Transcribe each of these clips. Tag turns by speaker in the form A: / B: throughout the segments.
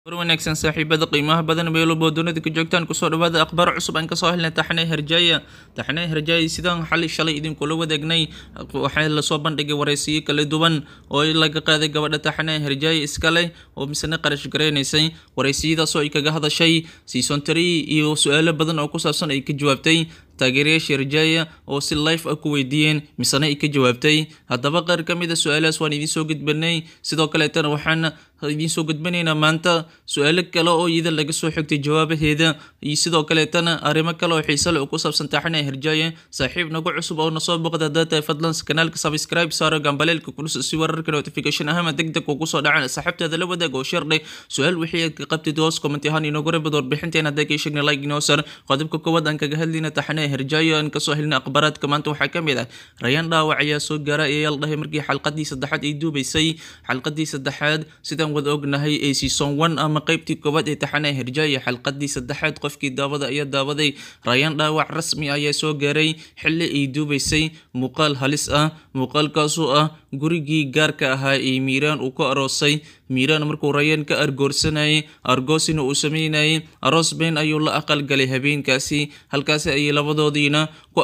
A: War wanaagsan saaxiibada qiimaha badan meel walba oo dunida ka joogtaan, kusoo dhawaada akhbaar cusub aan kasoo helnay Taxane Herjaaya. Taxane Herjaaya sidaan xali shalay idinkula wadaagnay, waxaa lasoo bandhigay wareysiyo kala duwan oo laga qaaday gabadha Taxane Herjaaya iskale oo misena qarash gareynaysay. Wareysiyadaasoo ay kaga hadashay season 3 iyo su-aalo badan oo ku saabsan ay ka jawaabtay taageerayaasha Herjaaya oo si live ah ku weydiiyeen, misena ay ka jawaabtay. Haddaba qaar ka mid a su-aalahaas waan idiin soo gudbinay, sidoo kaleetana waxaan idiin soo gudbinaynaa maanta su-aalo kale oo iyada laga soo xigtay jawaabaheeda, iyo sidoo kaleetana arrimo kale oo xiise leh oo ku saabsan Taxane Herjaaya. Saaxiib nagu cusub oo nasoo boqda haddaad tahay, fadlan kanaalka subscribe saaro, gambaleelka kulus si wararka notification ahama deg deg kugu soo dhacaan. Saaxiibtaada la wadaag oo share dheh. Su-aal wixii aad ka qabtid hoos comment ahaan inoogu reebad, warbixinteena hadday ka sheegnay like inoo sar. Qodobka koowaad aan kaga hadlayna Taxane Herjaayo aan kasoo helnay akhbaaraadka maanta waxaa ka mid ah Rayaan dhaawac ayaa soo gaara ayaa la dhahay markii xalqadii saddexaad ay duubaysay. Xalqadii saddexaad sidaan wada ognahay ee season 1 ama qeybtii koowaad ee Taxane Herjaayo, xalqadii saddexaad qofkii daawada ayaa daawaday. Rayaan dhaawac rasmi ayaa soo gaaray xilli ay duubaysay muuqaal halis ah, muuqaalkaasoo ah gurigii gaarka ahaa ee Miiraan uu ku aroosay. Miiraan markuu Rayaan ka argoorsanayay, argoosina uu sameynayay, aroos been ayuu la aqalgalay habeenkaasi. Halkaasi ayay labadoodiina ku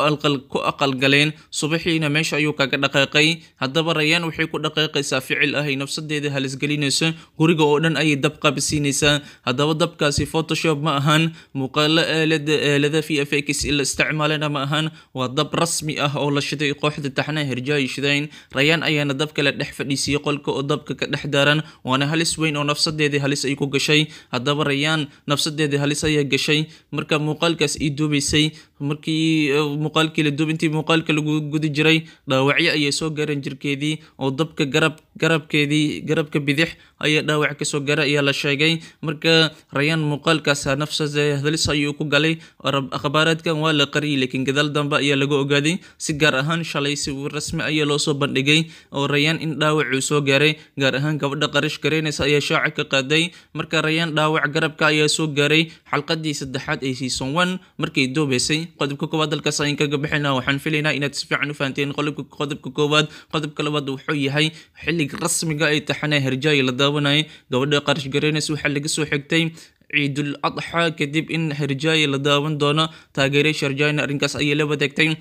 A: aqalgaleen, subaxiina meesha ayuu kaga dhaqaaqay. Haddaba Rayaan waxay ku dhaqaaqaysaa ficil ah ay nafsadeeda halisgelinayso, guriga oo dhan ayay dab qabsiinaysaa. Haddaba dabkaasi Photoshop ma ahan, muuqaalo aalada aalada VFX la isticmaalana ma ahan, waa dab rasmi ah oo la shiday, kooxda Taxanaha Herjaayo shidayn. Rayaan ayaana dabka la dhex fadhiisiyey qolka oo dabka ka dhex daaran, waana halis weyn oo nafsadeedii halis ay ku gashay. Haddaba Rayaan nafsadeedii halis ayaa gashay marka muuqaalkaas ii duubaysay. Markii muuqaalkii la duub, intii muuqaalka lagu guda jiray, dhaawacyo ayay soo gaareen jirkeedii oo dabka garab garabkeedii garabka bidix ayaa dhaawac kasoo gaaray ayaa la sheegay. Marka Rayaan muuqaalkaas nafsad halis ayuu ku galay. Akhbaaraadkan waa la qariyay, laakiin gadaal dambe ayaa laga ogaaday. Si gaar ahaan shalay si rasmi ayaa loo soo bandhigay oo Rayaan in dhaawac uu soo gaaray, gaar ahaan gabadha qarash gareynaysa ayaa shaaca ka qaaday. Marka Rayaan dhaawac garabka ayaa soo gaaray xalqadii saddexaad ee season 1 markay duubaysay. Qodobka koowaad dalkaas ayaan kaga bixinaa, waxaan filaynaa inaad si fiican u fahanteen qodobka koowaad. Qodobka labaad wuxuu yahay xilliga rasmiga ay Taxane Herjaayo la daawanayay. Gabadha qarash gareynaysa waxaa laga soo xigtay Ciidul Adxa kadib in Herjaayo la daawan doono. Taageerayaasha Herjaayona arrinkaas ayay la wadaagtay.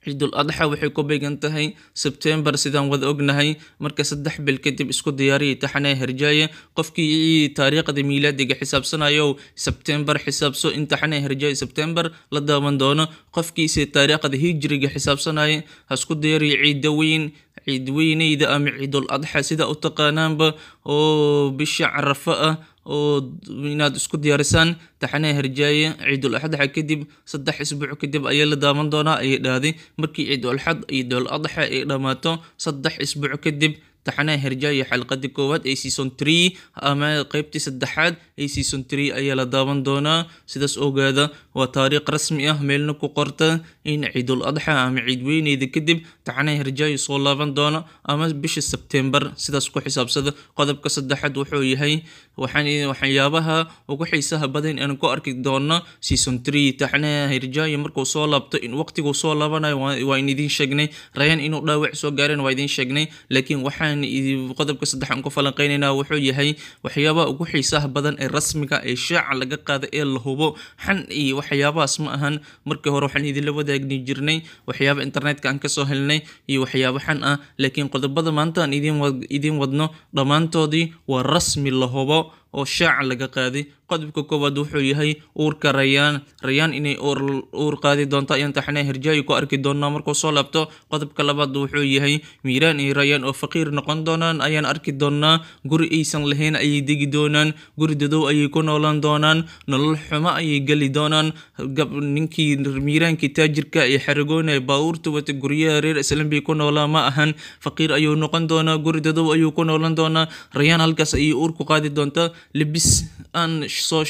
A: Ciidul Adxa waxay ku beegan tahay Sebtembar sidaan wada ognahay, marka 3 bil kadib isku diyaariyay Taxane Herjaaye. Qofkii taariikhda miilaadiga xisaabsanayo, Sebtembar xisaabso in Taxane Herjaaye Sebtembar la daawan doono. Qofkiise taariikhda hijriga xisaabsanaya ha isku diyaariyo ciida weyn, ciid weyneyda ama Ciidul Adxa sida u taqaanaanba, oo bisha Carafo ah, oo inaad isku diyaarisaan Taxane Herjaaye Ciidul Adxa kadib 3 isbuuc kadib ayaa la daawan doonaa ayay dhahday. Markii Ciidul Adxa ay dhammaato 3 isbuuc kadib, Taxanaha Herjaayo xalqadii koowaad ee season 3 ama qeybtii saddexaad ee season 3 ayaa la daawan doonaa. Sidaas ogaada, waa taariikh rasmi ah, meelna ku qorta in Ciidul Adxa ama ciid weyneyda kadib Taxanaha Herjaayo soo laaban doono ama bisha Sebtembar, sidaas ku xisaabsada. Qodobka saddexaad wuxuu yahay waxaan waxyaabaha ugu xiisaha badan aan ku arki doono season 3 Taxanaha Herjaayo markuu soo laabto. In waqtiguu soo laabanayo waa in idiin sheegnay, Rayaan inuu dhaawac soo gaareen waa idiin sheegnay, laakiin waxaan qodobka saddex aan ku falanqeynaynaa wuxuu yahay waxyaabaha ugu xiisaha badan ee rasmiga ee shaaca laga qaada ee la hubo. Xan iyo waxyaabahaas ma ahan. Markii hore waxaan idinla wadaagni jirnay waxyaaba internetka aan kasoo helnay iyo waxyaabo xan ah, laakiin qodobada maanta aan idin wadno dhammaantoodii waa rasmi la hubo oo shaaca laga qaaday. Qodobka koowaad wuxuu yahay uurka Rayaan. Rayaan inay uur qaadi doonto ayaan Taxanaha Herjaayo ku arki doonaa markuu soo laabto. Qodobka labaad wuxuu yahay Miiraan iyo Rayaan oo faqiir noqon doonaan ayaan arki doonaa. Guri aysan lahayn ayay degi doonaan, guri dadow ayay ku noolaan doonaan, nolol xumo ayay geli doonaan. Ninkii Miiraankii taajirka ee xaragoonaya, baabuurta wata, guryaha reer Islam bay ku noolaa ma ahan, faqiir ayuu noqon doonaa, guri dadow ayuu ku noolaan doonaa. Rayaan halkaas ayay uur ku qaadi doontaa. Lebis aan soo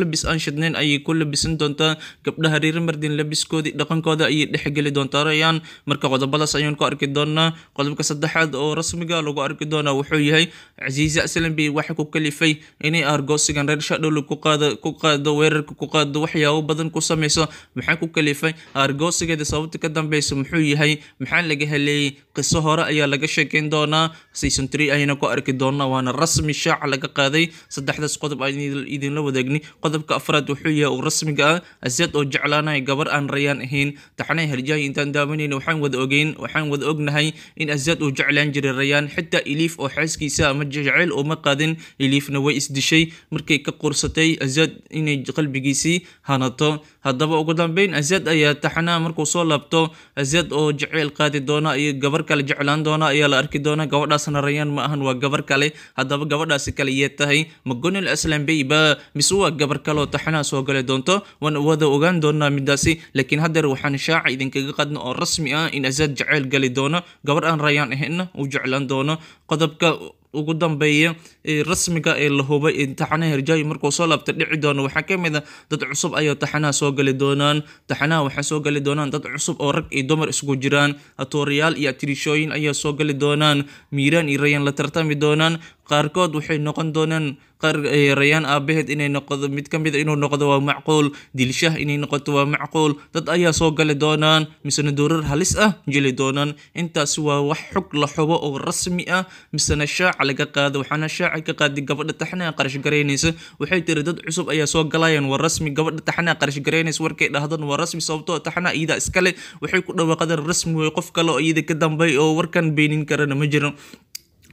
A: labis aan shidnayn ayay ku labisan doontaa. Gabdhaha reer Mardin labiskoodii dhaqankooda ayay dhexgeli doontaa Rayaan. Marka qodobadaas ayaan ku arki doonaa. Qodobka saddexaad oo rasmiga lagu arki doonaa wuxuu yahay Casiise Aslan Bey waxa ku kalifay inay argoosigan reer Shaadhowlo ku qaado weerarka ku qaado waxyaabo badan ku sameyso. Maxaa ku kalifay argoosigeeda? Sababta ka dambeysa muxuu yahay? Maxaa laga helay? Qiso hore ayaa laga sheekeyn doonaa. Season 3 ayayna ku arki doonaa, waana rasmi shaac laga qaaday. Saddexdaas qodob ayaan idinla wadaagni. Qodobka afraad wuxuu yahay oo rasmiga ah Azad oo jeclaanaya gabar aan Rayaan ahayn. Taxanaha Herjaaya intaan daawanayna waxaan wada ognahay in Azad uu jeclaan jiray Rayaan, xitaa Elif oo xaaskiisa ama jecel uma qaadin. Elifna way isdishay markay ka qursatay Azad inay qalbigiisii hanato. Haddaba ugu dambeyn Azad ayaa taxanaha markuu soo laabto Azad oo jecel qaadi doona iyo gabar kale jeclaan doona ayaa la arki doona. Gabadhaasna Rayaan ma ahan, waa gabar kale. Haddaba gabadhaasi kale iyay tahay? Ma Gonul Aslan Bey ba mise waa gabar kale oo taxanaha soo gali doonto? Waan wada ogaan doonaa midaasi, laakiin haddeer waxaan shaaca idinkaga qadna oo rasmi ah in Azad jecel gali doono, gabar aan Rayaan ahaynna uu jeclaan doono. Qodobka ugu dambeeya ee rasmiga ee la hubay in taxanaha Herjaaya markuu soo laabta dhici doono waxaa ka mid ah dad cusub ayaa taxanaha soo gali doonaan. Taxanaha waxaa soo gali doonaan dad cusub oo rag iyo dumar isugu jiraan. Atooriyaal iyo atirishooyin ayaa soo gali doonaan. Miiraan iyo Rayaan la tartami doonaan. Qaarkood waxay noqon doonaan qaar Rayaan aabaheed inay noqdo, mid ka mid inuu noqdo waa macquul. Dilshah inay noqoto waa macquul. Dad ayaa soo gali doonaan misena doorar halis ah jeli doonaan. Intaasi waa wax xog la xubo oo rasmi ah misena shaaca laga qaado. Waxaana shaaca ka qaaday gabadha taxanaha qarash garaynaysa. Waxay tiri dad cusub ayaa soo galayaan, waa rasmi. Gabadha taxanaha qarash garaynaysa warkay dhahdan waa rasmi, sababtoo taxanaha iyada iskale. Waxay ku dhawaaqdeen rasmi way, qof kale oo iyada ka dambeey oo warkan beenin karana ma jiro.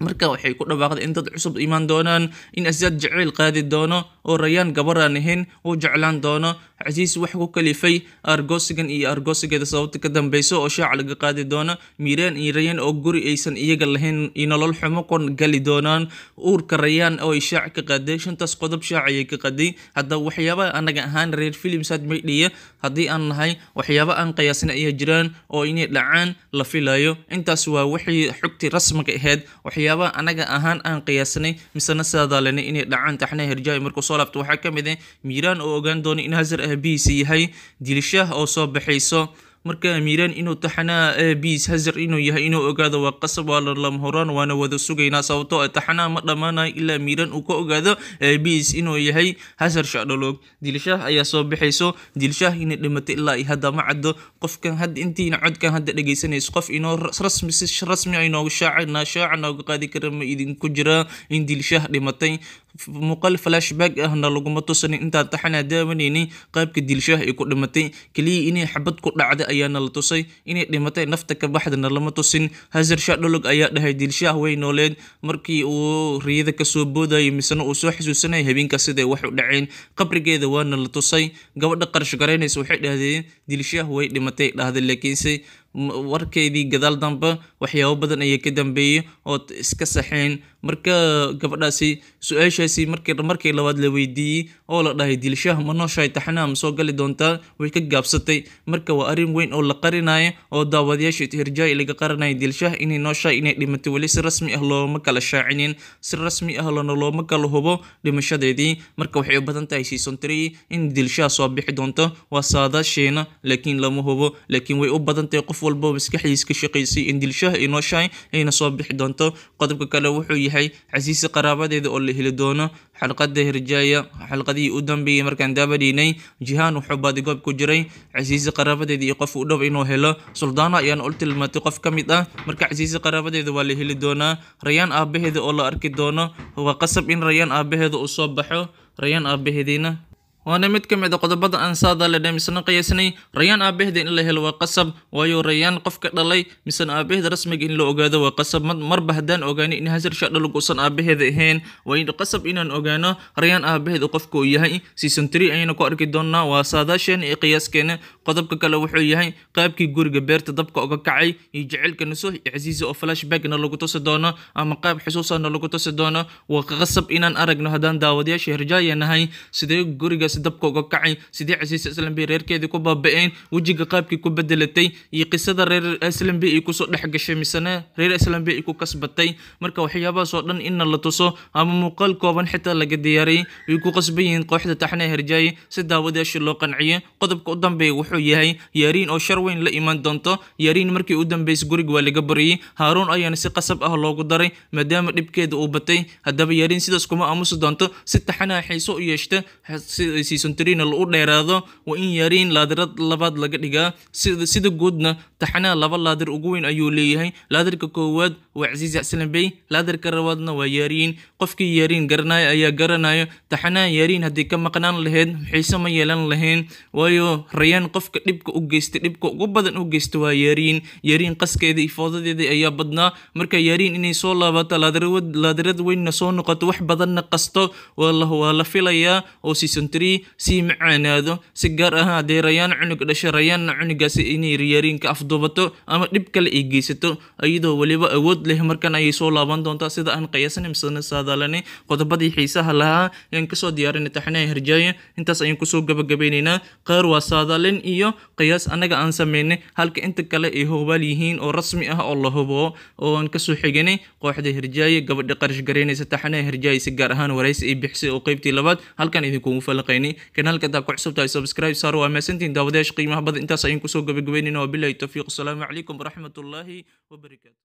A: Marka waxay ku dhawaaqday in dad cusub imaan doonaan, in Azad jecel qaadi doono oo Rayaan gabar aan ahayn uu jeclaan doono. Casiis wax ku kalifay argoosigan iyo argoosigeeda sababta ka dambeysa oo shaaca laga qaadi doono. Miiraan iyo Rayaan oo guri aysan iyaga lahayn iyo nolol xumo ku gali doonaan. Uurka Rayaan oo ay shaaca ka qaaday. Shantaas qodob shaaca ayay ka qaaday. Haddaba waxyaabaha anaga ahaan reer Filimsad Media haddii aan nahay waxyaabo aan qiyaasna ayaa jiraan oo inay dhacaan la filayo. Intaas waa wixii xogtii rasmiga ahayd, waxyaaba anaga ahaan aan qiyaasnay misena saadaalanay inay dhacaan taxanaha Herjaaya markuu soo laabto. Waxaa ka mid ah Miiraan oo ogaan doono in Hazar aabihiisa yahay, Dilshah oo soo baxayso. Marka Miiraan inuu taxanaha aabihiis Hazar inuu yahay inuu ogaado waa qasab, waa lama huraan, waana wada sugaynaa, sababtoo ah taxanaha ma dhammaanayo ilaa Miiraan uu ka ogaado aabihiis inuu yahay Hazar Shaadhowlo. Dilshah ayaa soo baxayso. Dilshah inay dhimatay ilaa iyo hadda ma caddo. Qofkan hadda intiina codkan hadda dhegeysanayso qof inoo rasmi si rasmi ah inoogu shaaca nooga qaadi kara ma idinku jiraa in Dilshah dhimatay? Muuqaal flashback ahna laguma tusanin intaan taxanaha daawanaynin qaabka Dilshah ay ku dhimatay. Kaliya inay xabad ku dhacday ayaana la tusay, inay dhimatay nafta ka baxdana lama tusin. Hazar Shaadhowlo ayaa dhahay Dilshah way nooleed markii uu riyada kasoo boodayay misena uu soo xasuusanayay habeenkaas siday wax u dhaceen. Qabrigeeda waana la tusay. Gabadha qarash garaynaysa waxay dhahdeen Dilshah way dhimatay dhahday, laakiinse warkeedii gadaal dambe waxyaabo badan ayaa ka dambeeyay oo iska saxeen. Marka gabadhaasi su-aashaasi markii labaad la weydiiyey oo la dhahay Dilshah ma nooshahay taxanaha ma soo gali doontaa, way ka gaabsatay. Marka waa arrin weyn oo la qarinayo oo daawadayaasha Herjaaya laga qarinayo Dilshah inay nooshahay inay dhimatay. Weli si rasmi ah looma kala shaacinin, si rasmi ah looma kala hubo dhimashadeedii. Marka waxay u badan tahay season 3 in Dilshah soo bixi doonto, waa saadaasheena, laakiin lama hubo. Laakiin way u badan tahay qof walba maskaxdiisa ka shaqaysay in Dilshah ay nooshahay ayna soo bixi doonto. Qodobka kale wuxuu yahay Casiise qaraabadeeda oo la heli doono. Xalqada Herjaaya xalqadihii u dambeeyay markaan daawanaynay Jihaan wuxuu baadigoob ku jiray Casiise qaraabadeeda iyo qof u dhow inuu helo. Suldaano ayaana u tilmaantay qof ka mid ah. Marka Casiise qaraabadeeda waa la heli doonaa. Rayaan aabaheeda oo la arki doono, waa qasab in Rayaan aabaheeda uu soo baxo. Rayaan aabaheediina waana mid ka mid ah qodobada aan saadaalanay misena qiyaasnay. Rayaan aabaheeda in la helo waa qasab, waayo Rayaan qofka dhalay misena aabaheeda rasmiga in la ogaado waa qasab. Marba haddaan ogaanay in Hazar Shaadhowlo uusan aabaheeda ahayn, waa in qasab inaan ogaano Rayaan aabaheeda qofka uu yahay. Season 3 ayayna ku arki doonaa, waa saadaasheena iyo qiyaaskeena. Qodobka kale wuxuu yahay qaabkii guriga beerta dabka uga kacay iyo jaceylka Nasuh iyo Casiise oo flashbackna lagu tusi doono ama qaab xusuusana lagu tusi doono. Waa qasab inaan aragno haddaan daawadayaasha Herjaaya nahay sidee gurigaas gurigaasi dabka uga kacay, sidii Casiis Aslanbey reerkeedii ku baaba'een, wejiga qaabkii ku bedelatay iyo qisada reer Aslanbey ay kusoo dhex gashay misena reer Aslanbey ay ku kasbatay. Marka waxyaabahaas oo dhan inna la tuso ama muuqaal kooban xitaa laga diyaariyay way ku qasban yihiin kooxda taxanaha Herjaaye si daawadayaasha loo qanciyo. Qodobka u dambeeya wuxuu yahay Yaariin oo shar weyn la iman doonto. Yaariin markii u dambeysay guriga waa laga bariyay, Haaruun ayaana si qasab ah loogu daray maadaama dhibkeeda uu batay. Haddaba Yaariin sidaas kuma aamusi doonto, si taxanaha xiiso u yeeshta si season 3 na u dheeraado waa in Yaariin laadirad labaad laga dhigaa. Sida guudna taxanaha laba laadir ugu weyn ayuu leeyahay. Laadirka koowaad waa Casiis Aslanbey, laadirka labaadna waa Yaariin. Qofkii Yaariin garanaya ayaa garanayo taxanaha Yaariin haddii ka maqnaan lahayd xiiso ma yeelan lahayn, waayo Rayaan qofka dhibka u geystay, dhibka ugu badan u geystay waa Yaariin. Yaariin qaskeeda iyo foodadeeda ayaa badnaa. Marka Yaariin inay soo laabato, laadirad weynna soo noqoto, wax badanna qasto waa la filayaa oo season 3 sii macaanaado. Si gaar ah haddii Rayaan cunug dhashay, Rayaanna cunugaasi inay Yaariin ka afduubato ama dhib kale ay geysato iyadoo weliba awood leh markan ayay soo laaban doontaa, sida aan qiyaasanay misena saadaalanay. Qodobadii xiisaha lahaa ayaan kasoo diyaarinay taxanaha Herjaaye, intaas ayaan kusoo gabagabeynaynaa. Qaar waa saadaalin iyo qiyaas annaga aan sameynay, halka inta kale ay hoobaal yihiin oo rasmi ah oo la hubo oo aan kasoo xiganay kooxda Herjaaye, gabadha qarash garaynaysa taxanaha Herjaaye, si gaar ahaan waraysi ay bixisay oo qaybtii labaad halkan idinkugu falaqaynay. Kanaalka hadaa ku cusub tahay subscribe saar. Waa mahadsantihiin daawadayaasha qiimaha badan, intaas ayaan kusoo gabagabeynayna. Wabillahi tawfiiq, asalaamu calaykum waraxmatullaahi wabarakaatu.